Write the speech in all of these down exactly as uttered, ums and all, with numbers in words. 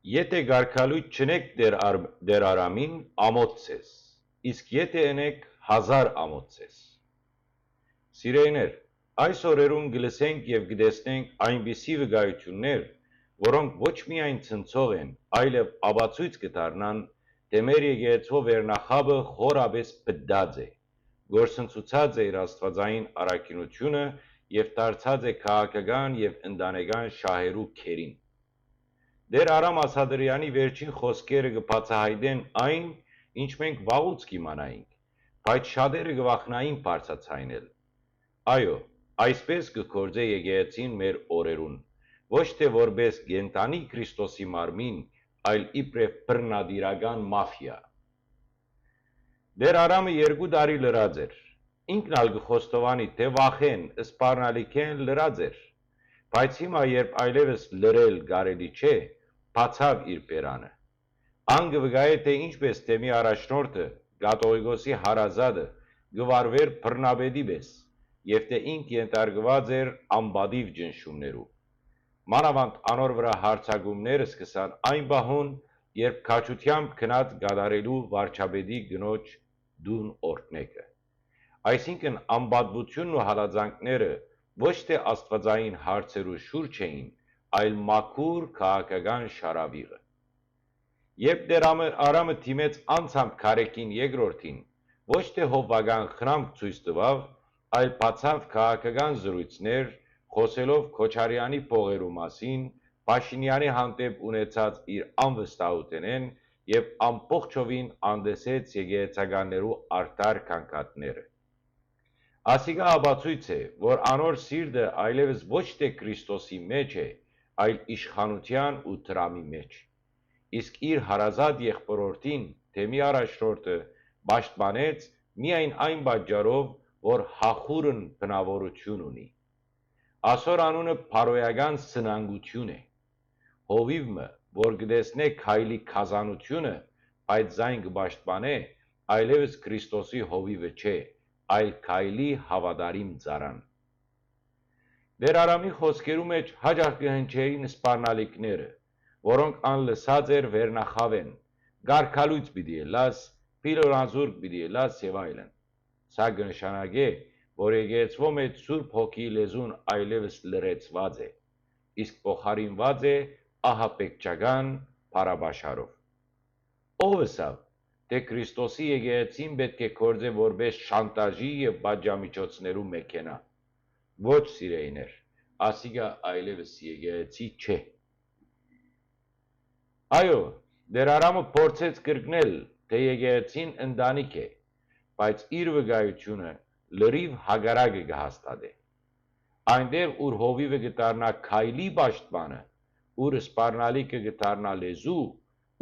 Եթէ կարգալոյծ չընէք Տէր Ար-, Տէր Արամին, ամոթ ձեզ, իսկ եթէ ընէք, հազար ամոթ ձեզ։ Սիրելիներ, այս օրերուն կը լսենք եւ կը տեսնենք այնպիսի վկայութիւններ, որոնք ոչ միայն ցնցող են, այլեւ ապացոյց կը դառնան, թէ մեր եկեղեցւոյ վերնախաւը խորապէս պտտած է, կորսնցուցած է իր աստուածային առաքինութիւնը եւ դարձած է քաղաքական եւ ընտանեկան շահերու գերին։ Տէր Արամ Ասատրեանի վերջին խօսքերը կը բացայայտեն այն, ինչ մենք վաղուց կ'իմանայինք, բայց շատերը կը վախնային բարձրաձայնել։ Այո, այսպէս կը գործէ եկեղեցին մեր օրերուն, ոչ թէ որպէս կենդանի Քրիստոսի մարմին, այլ իբրեւ բռնատիրական մաֆիա։ Տէր Արամը երկու տարի լռած էր։ Ինքն ալ կը խոստովանի թէ վախէն, սպառնալիքէն լռած էր։ Բայց հիմա, երբ այլեւս լռել կարելի չէ, բացաւ իր բերանը։ Ան կը վկայէ թէ ինչպէս թեմի առաջնորդը, կաթողիկոսի հարազատը, կը վարուէր բռնապետի պէս եւ թէ ինք ենթարկուած էր անպատիւ ճնշումներու։ Մանաւանդ անոր վրայ յարձակումները սկսան այն պահուն, երբ քաջութեամբ գնաց կատարելու վարչապետի կնոջ տուն օրհնէքը։ Այսինքն անպատուութիւնն ու հալածանքները ոչ թէ աստուածային հարցերու շուրջ էին, այլ մաքուր քաղաքական շարաւիղը։ Երբ Տէր Ամը-, Արամը դիմեց անցամբ Գարեգին երկրորդին, ոչ թէ հովուական խնամք ցոյց տուաւ, այլ բացաւ քաղաքական զրոյցներ, խօսելով Քոչարեանի փողերու մասին, Փաշինեանի հանդէպ ունեցած իր անվստահութենէն եւ ամբողջովին անտեսեց եկեղեցականներու արդար գանգատները։ Ասիկա ապացոյց է, որ անոր սիրտը այլեւս ոչ թէ Քրիստոսի մէջ է, այլ իշխանութեան ու դրամի մէջ։ Իսկ իր հարազատ եղբորորդին, թեմի առաջնորդը, պաշտպանեց միայն այն պատճառով, որ յախուռն բնաւորութիւն ունի։ Ասոր անունը բարոյական սնանկութիւն է։ Հովիւ մը, որ կը տեսնէ գայլի գազանութիւնը, բայց զայն կը պաշտպանէ, այլեւս Քրիստոսի հովիւը չէ, այլ գայլի հաւատարիմ ծառան։ Տէր Արամի խօսքերու մէջ յաճախ կը հնչէին սպառնալիքները, որոնք ան լսած էր վերնախաւէն. «Կարգալոյծ պիտի ըլլաս, փիլորազուրկ պիտի ըլլաս» եւ այլն։ Սա կը նշանակէ, որ եկեղեցւոյ մէջ Սուրբ Հոգիի լեզուն այլեւս լռեցուած է, իսկ փոխարինուած է ահաբեկչական բառապաշարով։ Ո՞վ ըսաւ, թէ Քրիստոսի եկեղեցին պէտք է գործէ որպէս շանտաժի եւ պատժամիջոցներու մեքենայ։ Ոչ, սիրելիներ, ասիկա այլեւս եկեղեցի չէ։ Այո, Տէր Արամը փորձեց կրկնել, թէ եկեղեցին ընտանիք է, բայց իր վկայութիւնը լրիվ հակառակը կը հաստատէ։ Այնտեղ, ուր հովիւը կը դառնայ գայլի պաշտպանը, ուր սպառնալիքը կը դառնայ լեզու,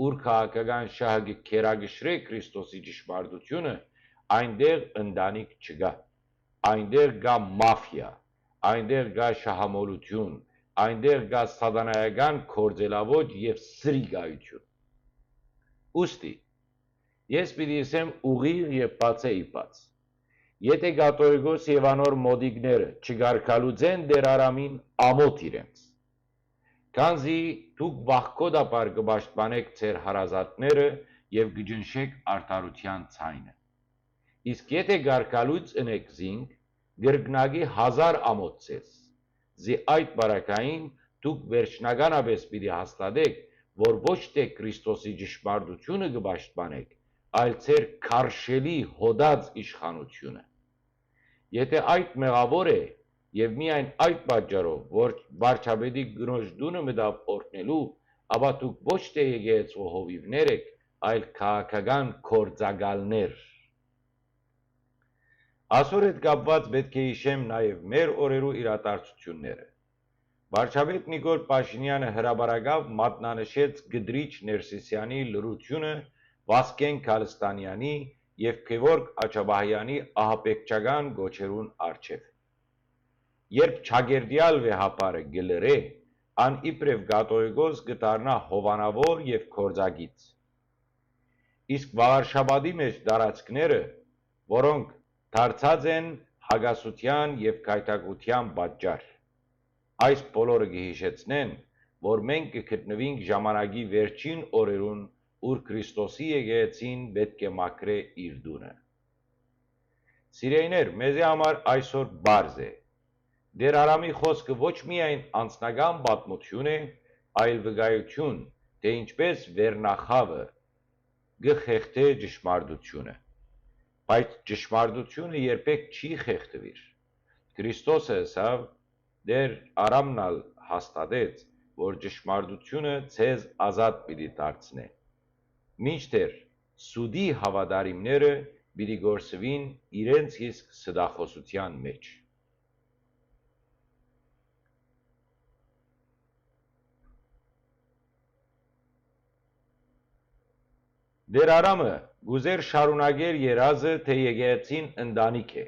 ուր քաղաքական շահը կը գերակշռէ Քրիստոսի ճշմարտութիւնը, այնտեղ ընտանիք չկայ։ Այնտեղ կայ մաֆիա, այնտեղ կայ շահամոլութիւն, այնտեղ կայ սատանայական գործելաոճ եւ սրիկայութիւն։ Ուստի, ես պիտի ըսեմ ուղիղ եւ բացէ ի բաց. եթէ կաթողիկոս եւ անոր մօտիկները չկարգալուծեն Տէր Արամին, ամօթ իրենց։ Քանզի դուք վախկոտաբար կը պաշտպանէք ձեր հարազատները եւ կը ճնշէք արդարութեան ձայնը։ Իսկ եթէ կարգալոյծ ընէք զինք, կրկնակի հազար ամօթ ձեզ։ Զի այդ պարագային դուք վերջնականապէս պիտի հաստատէք, որ ոչ թէ Քրիստոսի ճշմարտութիւնը կը պաշտպանէք, այլ ձեր քարշելի հօդած իշխանութիւնը։ Եթէ այդ մեղաւոր է, եւ միայն այդ պատճառով, որ վարչապետի կնոջ տունը մտաւ օրհնելու, ապա դուք ոչ թէ եկեղեցու հովիւներ էք, այլ քաղաքական գործակալներ։ Ասոր հետ կապուած պէտք է յիշեմ նաեւ մեր օրերու իրադարձութիւնները։ Վարչապետ Նիկոլ Փաշինեանը հրապարակաւ մատնանշեց Կտրիչ Ներսիսեանի լռութիւնը Վասկեն Գալստանեանի եւ Գեորգ Աջաբահեանի ահաբեկչական կոչերուն առջեւ։ Երբ Չակերտեալ վեհափառը կը լռէ, ան իբրեւ կաթողիկոս կը դառնայ հովանաւոր եւ գործագիծ։ Իսկ Վաղարշաբաթի մէջ տարածքները, որոնք դարձած են հակասութեան եւ գայթակղութեան պատճառ, այս բոլորը կը յիշեցնեն, որ մենք կը գտնուինք ժամանակի վերջին օրերուն, ուր Քրիստոսի եկեղեցին պէտք է մաքրէ իր տունը։ Սիրեյներ, մեզի համար այսօր պարզ է։ Տեր Արամի խօսքը ոչ միայն անձնական պատմութիւն է, այլ վկայութիւն, թէ ինչպէս վերնախաւը կը խեղդէ ճշմարտութիւնը։ Բայց ճշմարտութիւնը երբեք չի խեղդուիր։ Քրիստոսը ըսաւ, Տեր Արամն ալ հաստատեց, որ ճշմարտութիւնը ձեզ ազատ պիտի դարձնէ, մինչդեռ սուտի հաւատարիմները պիտի կորսուին իրենց իսկ ստախոսութեան մէջ։ Տեր Արամը կ'ուզէր շարունակել երազը, թէ եկեղեցին ընտանիք է,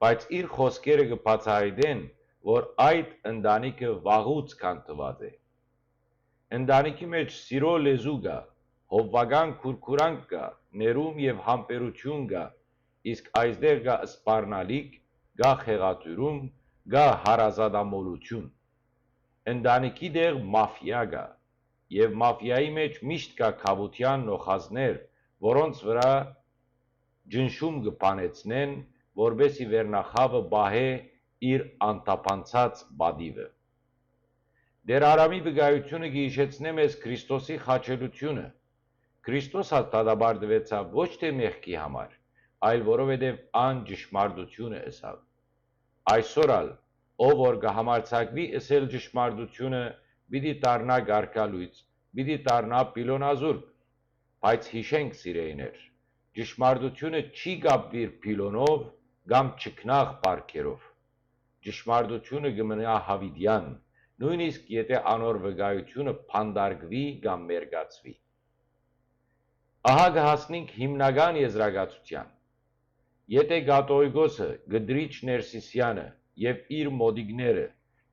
բայց իր խօսքերը կը բացայայտեն, որ այդ ընտանիքը վաղուց քանդուած է։ Ընտանիքի մէջ սիրո լեզու կայ, հովուական քուրքուրանք կայ, ներում եւ համբերութիւն կայ, իսկ այստեղ կայ սպառնալիք, կայ խեղաթիւրում, կայ հարազատամոլութիւն։ Ընտանիքի տեղ մաֆիա կայ, եւ մաֆիայի մէջ միշտ կայ գաւութեան նոխազներ, որոնց վրայ ճնշում կը բանեցնեն, որպէս զի վերնախաւը պահէ իր անթափանցած պատիւը։ Տեր Արամի վկայութիւնը կը յիշեցնէ մեզ Քրիստոսի խաչելութիւնը։ Քրիստոս ալ դատապարտուեցաւ ոչ թէ մեղքի համար, այլ որովհետեւ ան ճշմարտութիւնը ըսաւ։ Այսօր ալ, ով որ կը համարձակուի ըսել ճշմարտութիւնը, պիտի դառնայ կարգալոյծ, պիտի դառնայ պիլոնազուրկ։ Բայց յիշենք, սիրեյներ, ճշմարտութիւնը չի կապուիր պիլոնով կամ չքնաղ պարքերով։ Ճշմարտութիւնը կը մնայ յաւիտեան, նոյնիսկ եթէ անոր վկայութիւնը բանտարկուի կամ մերկացուի։ Ահա կը հասնենք հիմնական եզրակացութեան։ Եթէ կաթողիկոսը, Կտրիչ Ներսիսեանը եւ իր մօտիկները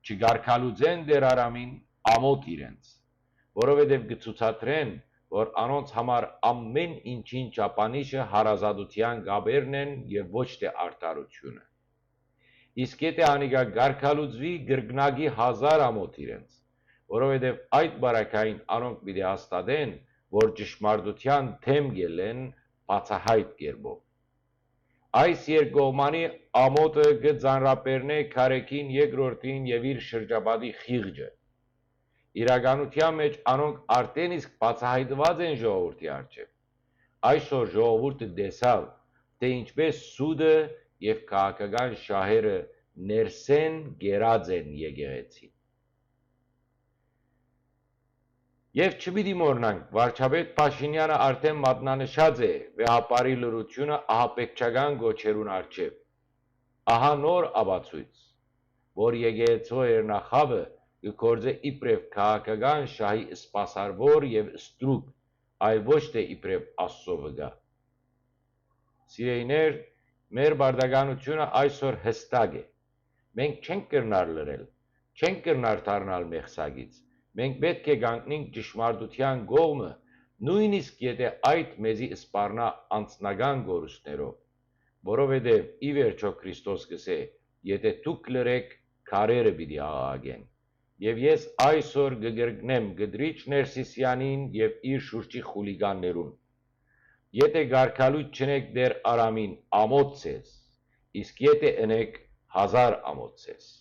չկարգալուծեն Տեր Արամին, ամօթ իրենց, որովհետեւ կը ցուցադրեն, որ անոնց համար ամէն ինչին չափանիշը հարազատութեան կապերն են եւ ոչ թէ արդարութիւնը։ Իսկ եթէ անիկա կարգալուծուի, կրկնակի հազար ամօթ իրենց, որովհետեւ այդ պարագային անոնք պիտի հաստատեն, որ ճշմարտութեան դէմ կ'ելլեն բացայայտ կերպով։ Այս երկկողմանի ամօթը կը ծանրաբեռնէ քարէքին երկրորդին եւ իր շրջապատի խիղճը։ Իրականութեան մէջ անոնք արդէն իսկ բացայայտուած են ժողովուրդի առջեւ։ Այսօր ժողովուրդը տեսաւ, թէ ինչպէս սուտը եւ քաղաքական շահերը ներսէն կերած են եկեղեցին։ Եւ չպիտի մոռնանք, վարչապետ Փաշինեանը արդէն մատնանշած է վեհափառի լռութիւնը ահաբեկչական կոչերուն առջեւ։ Ահա նոր ապացոյց, որ եկեղեցւոյ վերնախաւը կը գործէ իբրեւ քաղաքական շահի սպասարկուոր եւ ստրուկ, այլ ոչ թէ իբրեւ Աստծո վկայ։ Սիրեյներ, մեր պարտականութիւնը այսօր յստակ է։ Մենք չենք կրնար լռել, չենք կրնար դառնալ մեղսակից։ Մենք պէտք է կանգնենք ճշմարտութեան կողմը, նոյնիսկ եթէ այդ մեզի սպառնայ անձնական կորուստներով, որովհետեւ ի վերջոյ Քրիստոս կ'ըսէ. «Եթէ դուք լռէք, քարերը պիտի աղաղակեն»։ Եւ ես այսօր կը կրկնեմ Կտրիչ Ներսիսեանին եւ իր շուրջի խուլիգաններուն. «Եթէ կարգալոյծ չընէք Տեր Արամին, ամօթ ձեզ, իսկ եթէ ընէք, հազար ամօթ ձեզ»։